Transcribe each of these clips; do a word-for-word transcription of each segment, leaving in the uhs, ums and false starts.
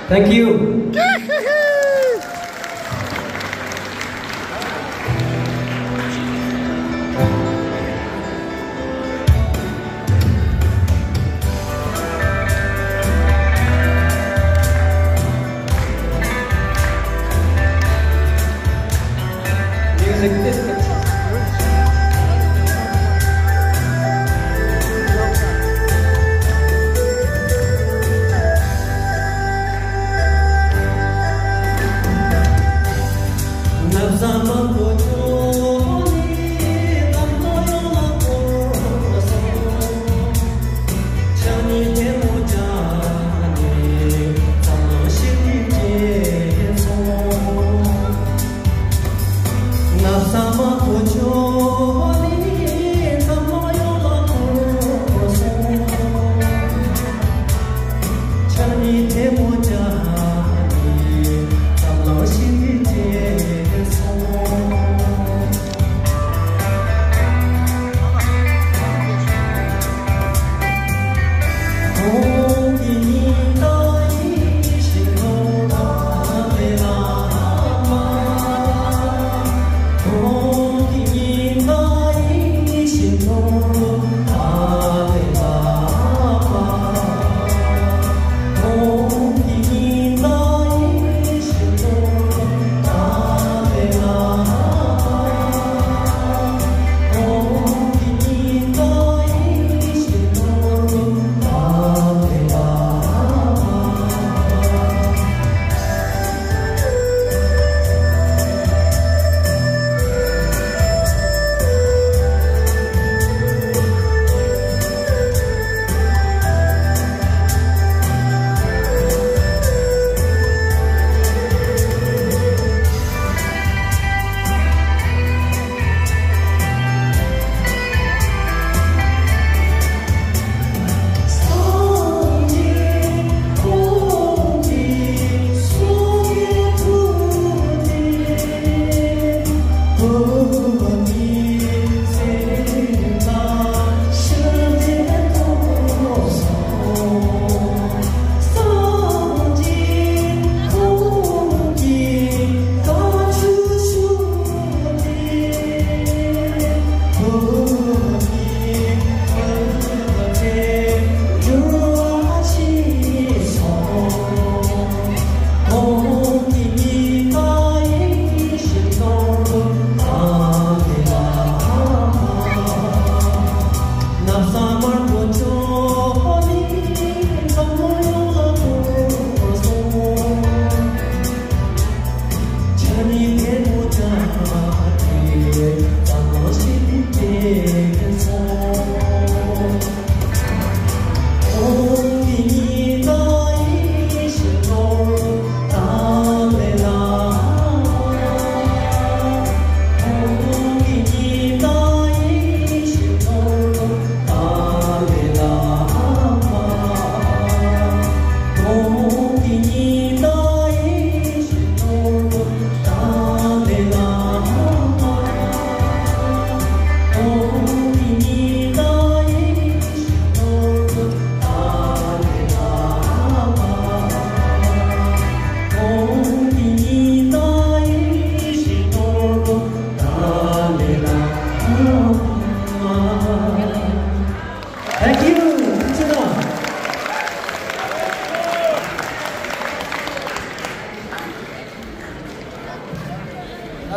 Thank you. Music District. Thank you.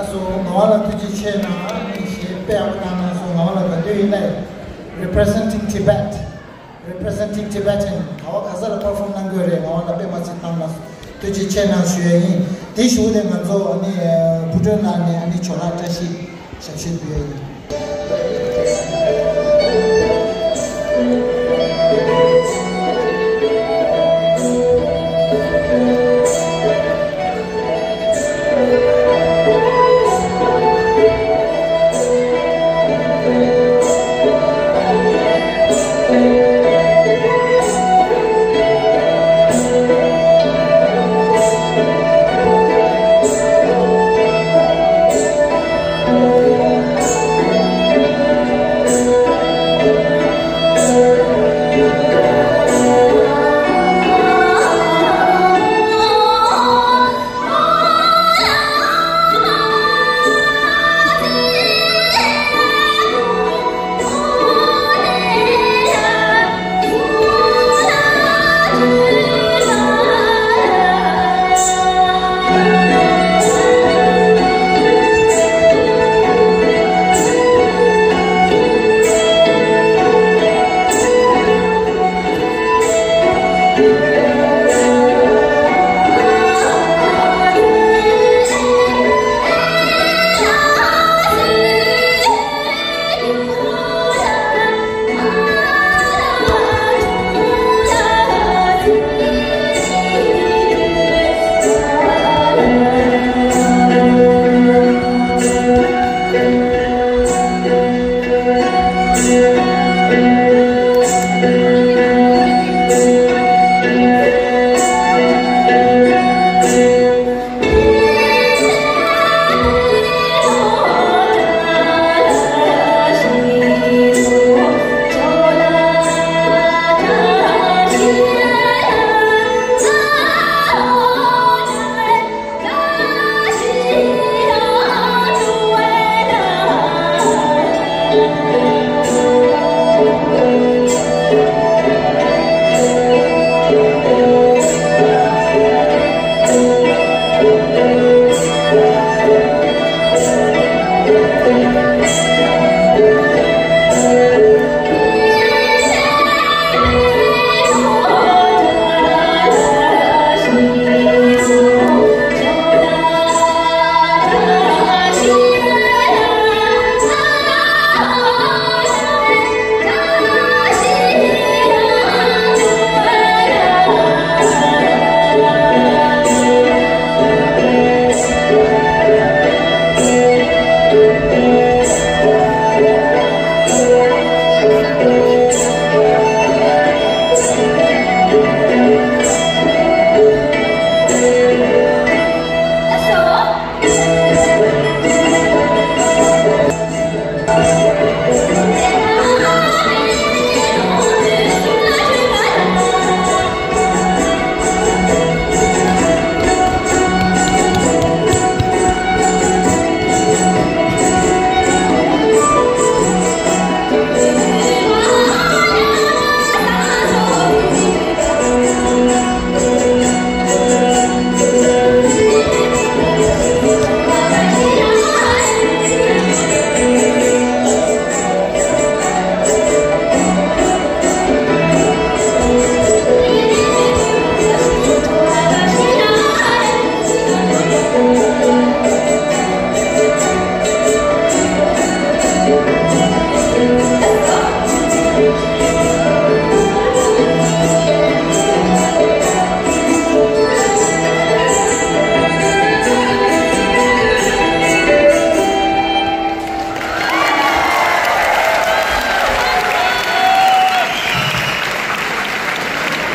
ལགས་སོ། ངག་དབང་ལགས་ཐུགས་རྗེ་ཆེ་གནང་། ཞེས་དཔེ་ཡག་པོ་གནང་གནང་སོང་། ངག་དབང་ལགས་ད་དུང་ཡིན་ནའི་Representing Tibet། Representing Tibetan ག་བ་ག་ས་ལ་པར་ཕོམ་གནང་དགོས་རེད། ང་བ་ལ་དཔེ་མ་ཚིག་བཏང་ལ་ཐུགས་རྗེ་ཆེ་གནང་ཞུ་ཡ་ཡིན། དེ་ཞུ་བ་དེ་ང་ཚོ་ཨ་ནི་བུ་ཁྲོད་ནང་ནས་ཨ་ནི་ཇོ་ལགས་བཀྲ་ཤིས་ཞབས་ཕྱི་ཕུལ་ཡ་ཡིན།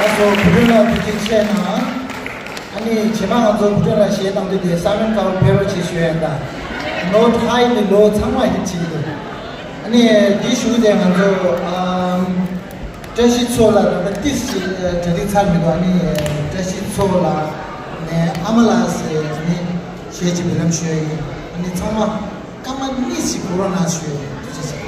ལགས་སོ། བུ་ཕྲུག་ལ་ཐུགས་རྗེ་ཆེ་གནང་། ཨ་ནི་རྗེས་མ་ང་ཚོ་བུ་ཕྲུག་ལ་གཞས་གཏོང་དུས་དེ་ས་བོན་དཀར་པོ་ཕེབས་རོགས་བྱེད་ཞུ་ཡ་ཡིན་ད། ནོར་ཧའི་ནི་ལོ་ཚང་མ་ཧིཊ་བྱེད་ཀྱི་འདུག་ཨ་ནི་འདི་ཞུ་དེ་ང་ཚོ་ཨམ་བཀྲ་ཤིས་མཚོ་ལགས་ད་ལྟ་ཏིས་ཅིག་གྲ་སྒྲིག་ཚར་མི་འདུག་ཨ་ནི་བཀྲ་ཤིས་མཚོ་ལགས་ནས་ཨ་མ་ལགས་ཟེར་ནི་གཞས་ཅིག་འབུལ་ལམ་ཞུ་ཡ་ཡིན། ཨ་ནི་ཚང་མ་སྐར་མ་གཉིས་ཤིག་འགོར་རོགས་གནང་ཞུ་ཡ་ཡིན། ཐུགས་རྗེ་ཆེ།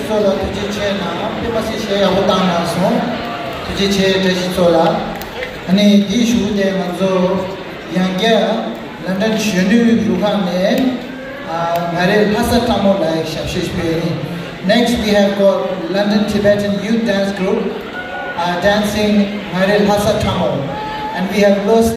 ཚོ་ལ་ཐུགས་རྗེ་ཆེ་གནང་། དཔེ་མ་སྲིད་གཞས་ཡག་པོ་བཏང་གནང་སོང་། ཐུགས་རྗེ་ཆེ་བཀྲ་ཤིས་མཚོ་ལགས། ཨ་ནི་དེའི་གཞུག་དེ་ང་ཚོ་ཡང་བསྐྱར་ལན་ཌན་གཞོན་ནུའི་རུ་ཁག་ནས་ཨ་ང་རའི་ལྷ་ས་སྤྲང་མོ་ལ་ཞབས་ཕྱི་ཞུ་ཡ་ཡིན། Next we have got London Tibetan Youth Dance Group, uh, dancing Ngare Lhasa Tamo. And we have Los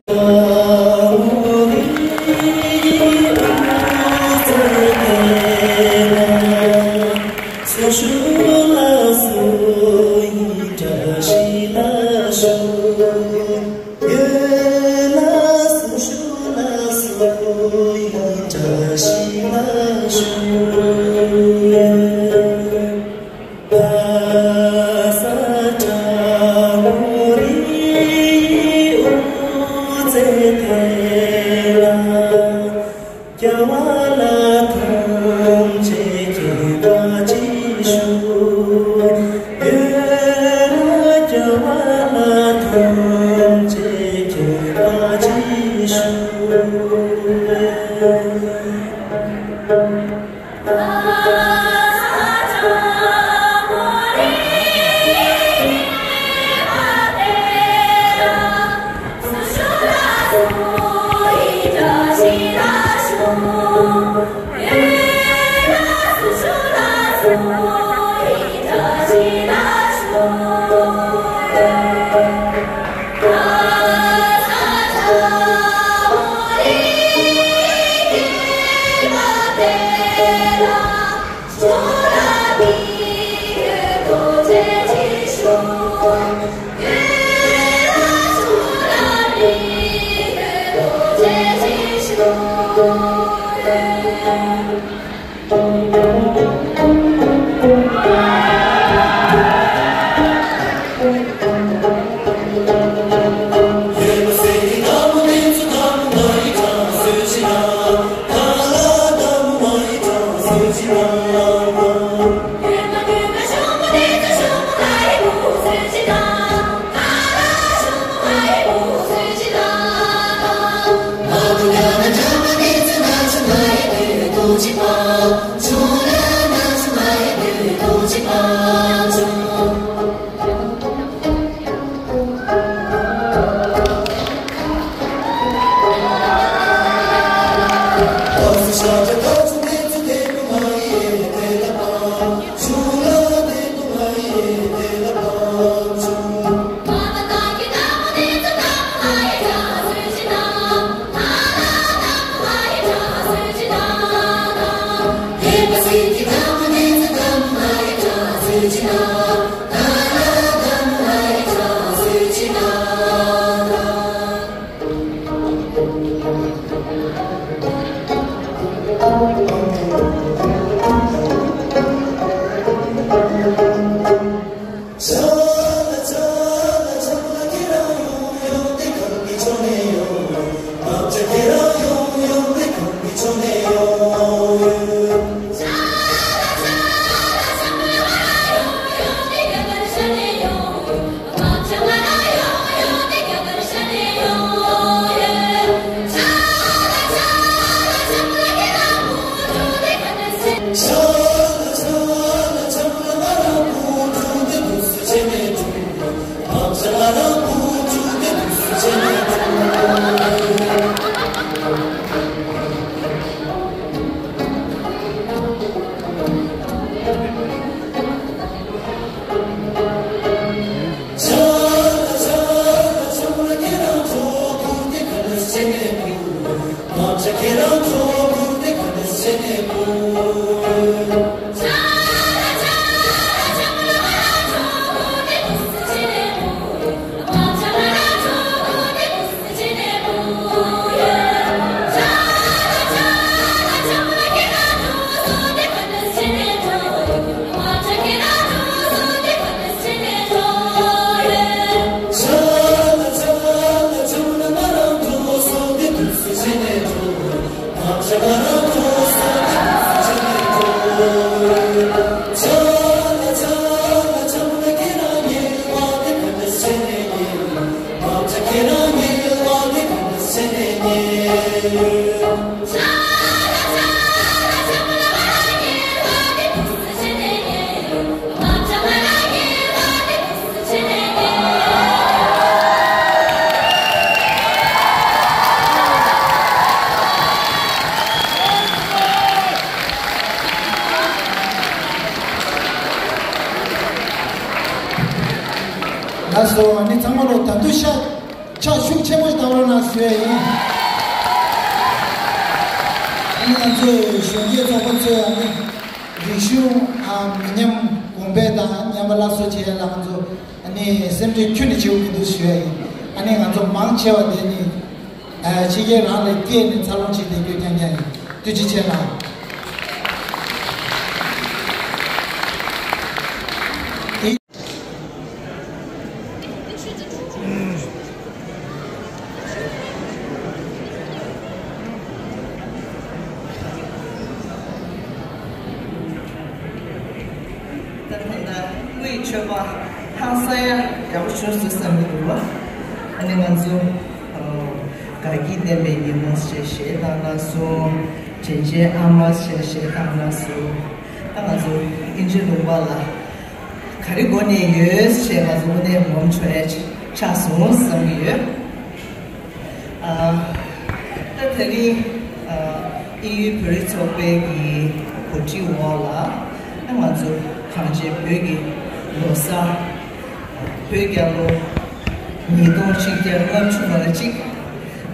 ལགས་སོ། ཨ་ནི་ཚང་མ་ལོ་ད་དུང་ཤ་ཕྱག་ཤུགས་ཆེན་པོ་ཞིག་བཏང་རོགས་གནང་ཞུ་ཡ་ཡིན། ཨ་ནི་ང་ཚོའི་གཞོན་སྐྱེས་ཚོགས་པ་ཚོས་ཨ་ནི་རིག་གཞུང་ཨ་མི་ཉམས་གོང་འཕེལ་དང་ཉམས་པ་སླར་གསོ་བྱེད་ཡ་ལ་ང་ཚོ་ཨ་ནི་སེམས་ཁྲལ་ཁྱོན་ནས་བྱེད་དགོས་མི་འདུག་ཞུ་ཡ་ཡིན། ཨ་ནི་ང་ཚོ་མང་ཆེ་བ་དེ་ནི་ཨ་ཕྱི་རྒྱལ་རང་ལ་སྐྱེས་ནས་འཚར་ལོངས་བྱེད་བསྡད་རྒྱུ་རྐྱང་རྐྱང་ཡིན། ཐུགས་རྗེ་ཆེ་གནང་། ད་ཐེངས་ད་དབུས་མཆོད་པ་ཧང་སང་ཡ་ཡག་པོ་བྱུང་སོང་བསམ་གྱི་འདུག་བ། ཨ་ནི་ང་ཚོ་དགའ་སྐྱིད་ལྡན་པའི་ཉིན་མོ་ཞེས་གཞས་བཏང་གནང་སོང་། དྲིན་ཅན་ཨ་མ་ཞེས་གཞས་བཏང་གནང་སོང་། ད་ང་ཚོ་ཨིན་ཇི་ལུང་པ་ལ་ག་རེ་དགོས་ནས་ཡོད་ཞེས་ང་ཚོ་དངོས་གནས་ངོམ་ཆོག་ཡ་ཆགས་སོང་བསམ་གྱི་ཡོད། ཨ། ད་དེ་རིང་ཨ་དབྱིན་ཡུལ་བོད་རིགས་ཚོགས་པའི་གི་གོ་སྒྲིག་འོག་ལ་ང་ཚོ་གངས་ཅན་བོད་ཀྱི་ལོ་གསར་བོད་རྒྱལ་ལོ་ཉིས་སྟོང་ཆིག་བརྒྱ་ལྔ་བཅུ་ང་གཅིག་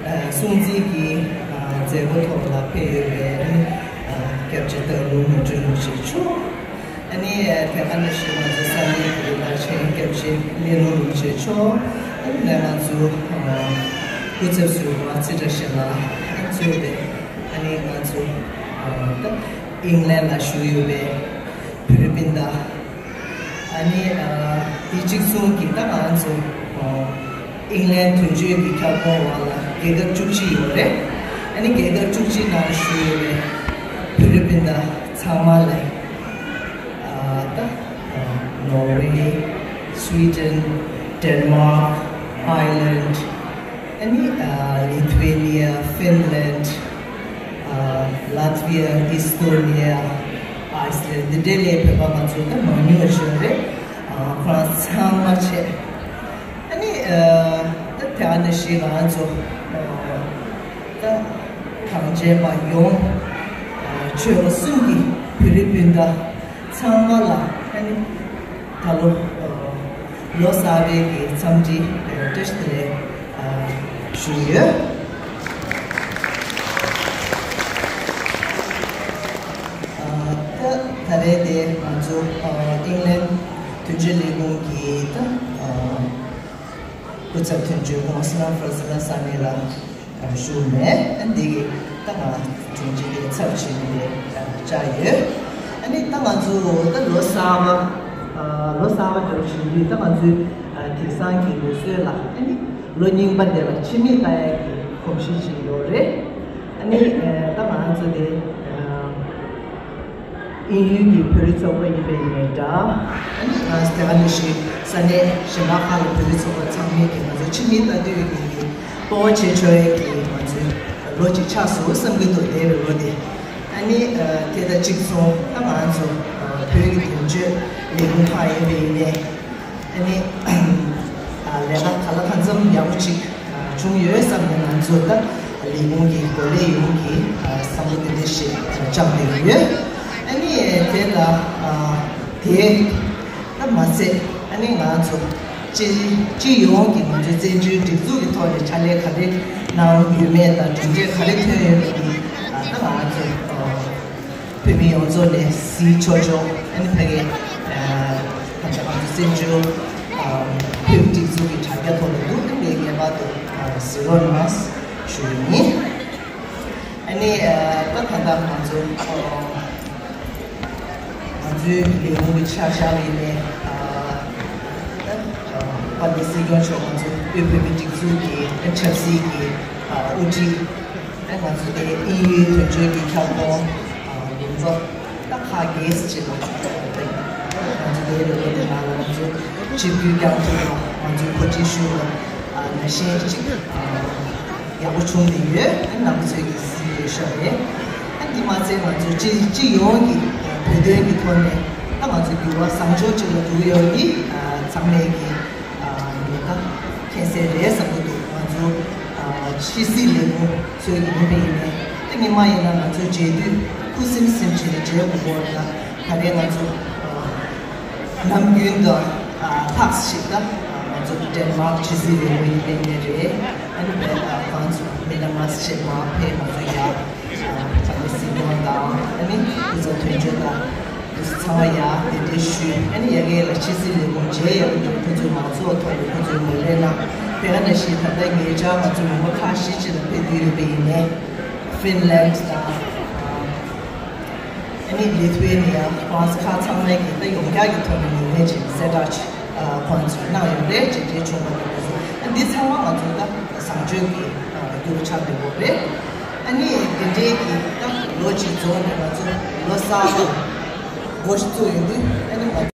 ཨ་སྲུང་བརྩི་གི་ཨ་མཛད་སྒོ་ཐོག་ལ་ཕེབས་ཡོད་པའི་ཨ་སྐྱབས་རྗེ་སྟག་ལུང་ནོར་འཁྲུལ་རིན་པོ་ཆེ་མཆོག་ཨ་ནི་དེ་ག་ནང་བཞིན་ང་ཚོ་ས་གནས་ཀྱི་བླ་ཆེན་སྐྱབས་རྗེ་སླེ་ལུང་རིན་པོ་ཆེ་མཆོག་ཨ་ནི་ང་ཚོ་སྐུ་ཚབ་ཟུར་པ་ཚེ་བཀྲ་ཤིས་ལགས་གཙོས་པའི་ཨ་ནི་ང་ཚོ་ད་ཨིང་ལན་ལ་བཞུགས་ཡོད་པའི་བོད་རིགས་སྤུན་ཟླ། ཨ་ནི་ཨ་དེ་གཅིག་མཚུངས་ཀྱི་ད་ང་ཚོ་ཨ་ཨིང་ལན་དོན་གཅོད་ཀྱི་ཁྱབ་ཁོངས་འོག་ལ་རྒྱལ་ཁབ་བཅུ་གཅིག་ཡོད་རེད། ཨ་ནི་རྒྱལ་ཁབ་བཅུ་གཅིག་ནང་བཞུགས་ཡོད་པའི་བོད་རིགས་སྤུན་ཟླ་ཚང་མ་ལ་ཨ་ད་ཨ་ནོར་ཝེ། སུའི་ཌེན། ཌེན་མཱག། ཨའི་ལན། ཨ་ནི་ཨ་ལི་ཐུ་ཝེ་ནི་ཡ། ཧྥིན་ལན། ཨ་ལཱ་ཐི་ཝི་ཡ། ཨིས་ཏོ་ནི་ཡ། ཨའི་སི་ལན། འདི་འདྲའི་ལས་བོད་པ་ང་ཚོ་ད་མང་ཉུང་ཡོད་རེད། ཨ་ཁོ་རང་ཚང་མ་བྱས། ཨ་ནི་ཨ་ད་དེ་ཨ་ནི་ཞིག་ང་ཚོ་ཨ་ད་གངས་ཅན་པ་ཡོངས་ཨ་ཆོལ་ཁ་གསུམ་གྱི་བོད་རིགས་སྤུན་ཟླ་ཚང་མ་ལ་ཨ་ནི་ད་ལོ་ཨ་ལོ་གསར་པའི་གི་འཚམས་འདྲི་བཀྲ་ཤིས་བདེ་ལེགས་ཞུ་ཡོད། ཨ་ད་ད་རེས་དེ་ང་ཚོ་ཨ་ཨིང་ལན་དོན་གཅོད་ལས་ཁུངས་ཀྱི་ད་ཨ་སྐུ་ཚབ་དོན་གཅོད་ཁོང་སི་ནམ་ཧྥ་ར་སི་ལ་ས་གནས་ལ་ཞུགས་ནས་ཨ་འདི་གི་ད་ང་དྲུང་ཆེ་གི་ཚབ་བྱས་ནས་བཅར་ཡོད། ཨ་ནི་ད་ང་ཚོ་ད་ལོ་གསར་པ་ཨ་ལོ་གསར་པ་འདྲ་བོ་བྱེད་དུས་ད་ང་ཚོའི་ཨ་དེང་སང་གི་ལུགས་སྲོལ་ལ་ཨ་ནི་ལོ་རྙིང་པ་དེ་ལ་ཕྱི་མིག་ལྟ་ཡ་གི་གོམས་གཤིས་ཤིག་ཡོད་རེད། ཨ་ནི་ཨ་ད་ང་ཚོ་དེ་ཨ་དབྱིན་ཡུལ་གྱི་བོད་རིགས་ཚོགས་པ་ཡིན་པའི་ངེས་འདྲ། ཨ་ནི་ང་ཚོ་དེ་ག་ནང་བཞིན་ས་གནས་གཞན་པ་ཁག་ལ་བོད་རིགས་ཚོགས་པ་ཚང་མས་ཀྱི་ང་ཚོ་ཕྱི་མིག་ལྟ་དུས་ཀྱི་སྤོབས་པ་བྱེད་ཆོག་ཡས་ཀྱི་ང་ཚོའི་ལོ་གཅིག་ཆགས་སོང་བསམ་གྱི་འདུག་འདས་པའི་ལོ་དེ། ཨ་ནི་དེ་དང་གཅིག་མཚུངས་ད་ང་ཚོ་བོད་ཀྱི་དོན་གཅོད་ལས་ཁུངས་ཁག་ཡིན་པའི་ཡིན་ནའི། ཨ་ནི་ཨ་ལས་ཀ་ག་ལ་གང་འཚམ་ཡག་པོ་ཅིག་ཨ་བྱུང་ཡོད་བསམ་ནས་ང་ཚོ་ད་ལས་ཁུངས་ཀྱི་འགོ་ལས་ཡོངས་ཀྱིས་ཨ་བསམ་བློ་དེ་འདྲ་ཞིག་བཅངས་བསྡད་ཡོད། ཨ་ནི་དེ་ད་ཨ་དེ་ད་མ་ཚད་ཨ་ནི་ང་ཚོ་སྤྱི་སྤྱི་ཡོངས་ཀྱི་ང་ཚོའི་བཙན་བྱོལ་སྒྲིག་འཛུགས་ཀྱི་ཐོག་ནས་ཕྱག་ལས་ག་རེ་གནང་ཡོད་མེད་དང་གྲུབ་འབྲས་ག་རེ་ཐོན་ཡོད་མེད་ཀྱི་ཨ་ད་ང་ཚོ་ཨ། བོད་མི་ཡོངས་རྫོགས་ནས་གཟིགས་ཆོག་ཆོག་ཨ་ནི་ཕ་གི་ཨ་ད་ཆ་ང་ཚོ་བཙན་བྱོལ་ཨ་བོད་སྒྲིག་འཛུགས་ཀྱི་དྲ་རྒྱ་ཐོག་ལ་འདུག་ཨ་ནི་ངས་ངེས་པར་དུ་ཨ་གཟིགས་རོགས་གནང་ཞུ་ཡི་ཡིན། ཨ་ནི་ཨ་ད་ད་ལྟ་ང་ཚོ་ཨ་ང་ཚོའི་ལས་ཁུངས་ཀྱི་ཆ་བཞག་པ་ཡིན་ནའི་ཨ་ད་ཨ་དཔལ་ལྡན་སྲིད་སྐྱོང་མཆོག་ང་ཚོའི་དབུས་བོད་མིའི་སྒྲིག་འཛུགས་ཀྱི་ཨ་ཆབ་སྲིད་ཀྱི་ཨ་དབུ་ཁྲིད། ཨ་ང་ཚོ་དེ་དབྱིན་ཡུལ་དོན་གཅོད་ཀྱི་ཁྱབ་ཁོངས་ཡོངས་རྫོགས་ད་ཁག་བརྒྱད་ཅིག་ལ་ང་ཚོ་དེ་ལོ་དེ་ནང་ལ་ང་ཚོ་ཆིབས་བསྒྱུར་བསྐྱངས་ཐུབ་པ་ང་ཚོའི་གོ་སྒྲིག་ཞུ་བ་ནང་བཞིན་ཅིག་ཡག་པོ་བྱུང་བསྡད་ཡོད། ཨ་རྣམ་པ་ཚོས་ཀྱིས་གཟིགས་ཡོད་ཤག་རེད། ཨ་འདི་མ་ཚད་ང་ཚོ་སྤྱི་སྤྱི་ཡོངས་ཀྱི་བོད་དོན་གྱི་ཐོག་ནས་ད་ང་ཚོ་འགྱུར་བ་བཟང་ཕྱོགས་ཅིག་ལ་འགྲོ་ཡོད་ཀྱི་ཚང་མས་ཀྱི། ཨ་ཉེན་ཁ་ཁྱད་བསད་རེད་བསམ་གྱི་འདུག་ང་ཚོ་ཨ་ཕྱི་སྲིད་ལས་ཁུངས་ཚོས་ཀྱི་ཡིན་པ་ཡིན་ནའི་ད་ཉི་མ་ཡིན་ན་ང་ཚོ་མཇལ་དུས་ཁུ་སིམ་སིམ་བྱས་ནས་མཇལ་དགོས་སྐོར་ལ་ད་རེས་ང་ཚོ་ཨ་ནམ་རྒྱུན་དུ་ཨ་ཕགས་ཤིག་ད་ཨ་ ང་ཚོ་ཌེན་མཱག་ཕྱི་སྲིད་ལས་ཁུངས་ཡིན་པའི་གནས་རེད། ཨ་ནི་བེ་ཨ་ཧྥ་རན་སི་མི་ལ་མ་སི་ཆེ་མ་ཕེ་ང་ཚོ་ཡ་ཨ་ཕ་མི་སྲིད་སྐྱོང་དང་ཨ་ནི་སྐུ་ཚབ་དོན་གཅོད་དང་དེ་ཚོ་ཚང་མ་ཡ་དེ་འདྲའི་ཞུས། ཨ་ནི་ཡ་གི་ལ་ཕྱི་སྲིད་ལས་ཁུངས་མཇལ་ཡ་ལ་འགྲོ་ཁོ་ཚོའི་མང་ཚོགས་ཐོག་ནས་ཁོ་ཚོའི་ངོས་ལེན་གནང་། དེ་ག་ནང་བཞིན་ད་ལྟ་ཉེ་ཆར་ང་ཚོ་ལུང་པ་ཁག་བཞི་ཅིག་ལ་ཕེབས་དུས་རེད་པ་ཡིན་ནའི་ཧྥིན་ལན་དང་། ཨ་ནི་ལི་ཐུ་ཝེ་ནི་ཡ་ཧྥ་རན་སི་ཁག་ཚང་མའི་གི་ད་ཡོངས་བསྐྱར་གྱི་ཐོག་ནས་ཉེ་བའི་ཆེད་གསལ་བསྒྲགས་ཅིག་ཨ་ཁོང་ཚོས་གནང་ཡོད་རེད། ཅིག་རེད་བྱུང་བ་རེད་ཟེར། ཨ་འདི་ཚང་མ་ང་ཚོ་ད་བཟང་སྤྱོད་ཀྱི་ཨ་འགྱུར་བ་ཆགས་བསྡད་ཡོད་རེད། ཨ་ནི་འདི་འདྲའི་གི་ད་ལོ་གཅིག་རྫོགས་ནས་ང་ཚོ་ལོ་གསར་པ་འགོ་ཚུགས་ཡོང་དུས་ཨ་ནི་ང་